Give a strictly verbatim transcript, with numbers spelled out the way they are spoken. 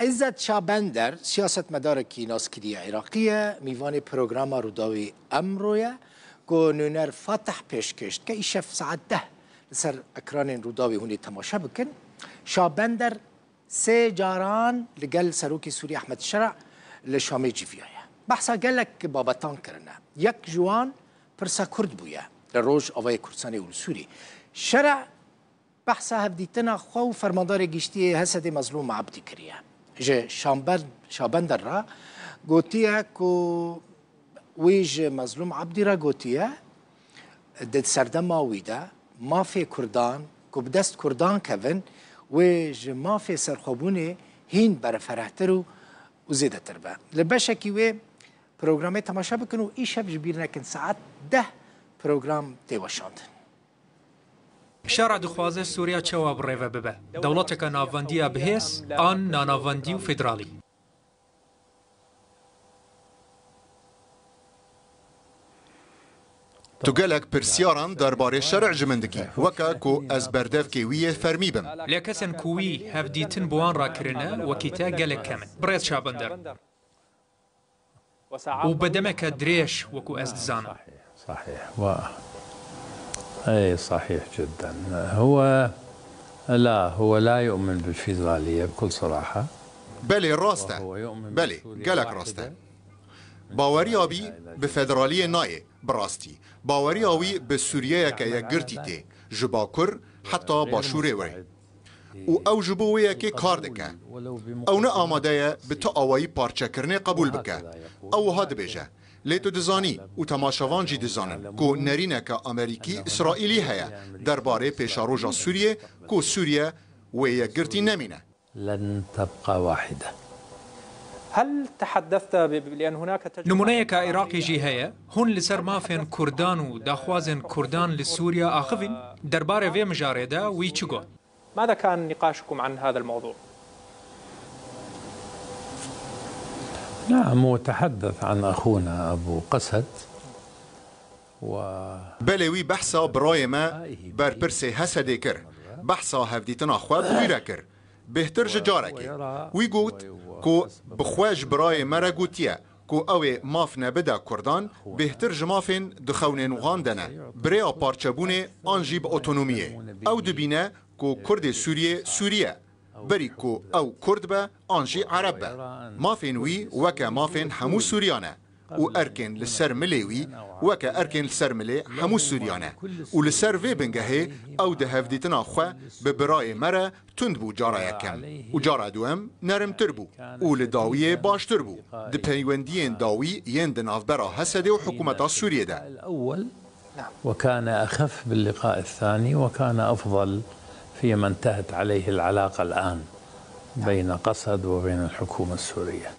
Îzzet Şabender, siyasetmedarekî naskirî ye Iraqî ye, mîvanê programa Rûdawî Emro ye, ku nûner Fatih pêşkêş dike. Îşev saet deh li ser ekranên Rûdawî hûn ê temaşe bikin. Şabender sê caran li gel Serokê Sûrî Ehmed Şera li Şamê cîviyaye. Behsa gelek babetan kirine. Yek ji wan pirsa Kurd bûye li Rojavayê Kurdistanê û li Sûrî. Şera behsa hevdîtina xwe û fermandarê giştî yê Hesedê Mezlûm Ebdî kiriye. Ji Şamber-, Şabender re gotiye ku wî ji Mezlûm Ebdî re gotiye, di serdema wî de mafê Kurdan ku bi dest Kurdan kevin, wê ji mafê serxwebûnê hîn berferehtir û, û zêdetir be. Li beşekî wê programê temaşe bikin û îşev ji bîr nekin, saet deh program tê weşandin. Şera dixwaze Sûriya çawa bi rê ve bibe? Dewleteke navendî ya bihêz an nanavendî û federalî? Tu gelek pirsyaran derbarê şerî ji min dikî, weke ku ez berdevkê wî yê fermî bim. Lê kesên ku wî hevdîtin bi wan re kirine, wekî te gelek kem in. Birêz Şabender. û bi demeke dirêj, wekû ez dizanim. صحيح، صحيح. و-، إي، صحيح جدًا. هو، لا، هو لا يؤمن بالفيدرالية بكل صراحة. Belê, rast e. وهو يؤمن Belê, بسوريا gelek rast e. واحدة. Baweriya wî bi federaliyê nayê, bi rastî. Baweriya wî bi Sûriyeyeke yekgirtî tê, ji Bakur heta Başûrê wê. Û ew ji bo wê yekê kar dike. Ew ne amade ye bi tu awayî parçekirinê qebûl bike. Ew wiha dibêje, lê tu dizanî û temaşevan jî dizanin ku nerîneke Amerîkî, Îsraîlî heye derbarê pêşeroja Sûriyê, ku Sûriye wê yekgirtî nemîne. لن تبقى واحدة. هل تحدثت ب-، ب-، لأن هناك تجربة Nimûneyeke Iraqê jî heye. Hûn li ser mafên Kurdan û daxwazên Kurdan li Sûriya axivîn? Derbarê vê mijarê de wî çi got? ماذا كان نقاشكم عن هذا الموضوع؟ نعم، وتحدث عن أخونا أبو قسد و Belê, wî behsa birayê me, berpirsê Hesedê kir. Behsa hevdîtina xwe bi wî re kir. Bêhtir ji carekê. Wî got ku bi xwe ji birayê me re gotiye ku ew ê maf nebide Kurdan, bêhtir ji mafên di xewnên wan de ne, bi rêya parçebûnê an jî bi otonomiyê. Ew dibîne ku Kurdê Sûriyê Sûrî ye, berî ku ew Kurd be an jî Ereb be. Mafên wî weke mafên hemû Sûriyan e û erkên li ser milê wî weke erkên li ser milê hemû Sûriyan e. Û li ser vê bingehê ew di hevdîtina xwe bi birayê me re tund bû cara yekem û cara duwem nerimtir bû û li dawiyê baştir bû di peywendiyên dawî yên di navbera Hesedê û hikûmeta Sûriyê de. الأول وكان أخف باللقاء الثاني وكان أفضل فيما انتهت عليه العلاقة الآن بين قسد وبين الحكومة السورية.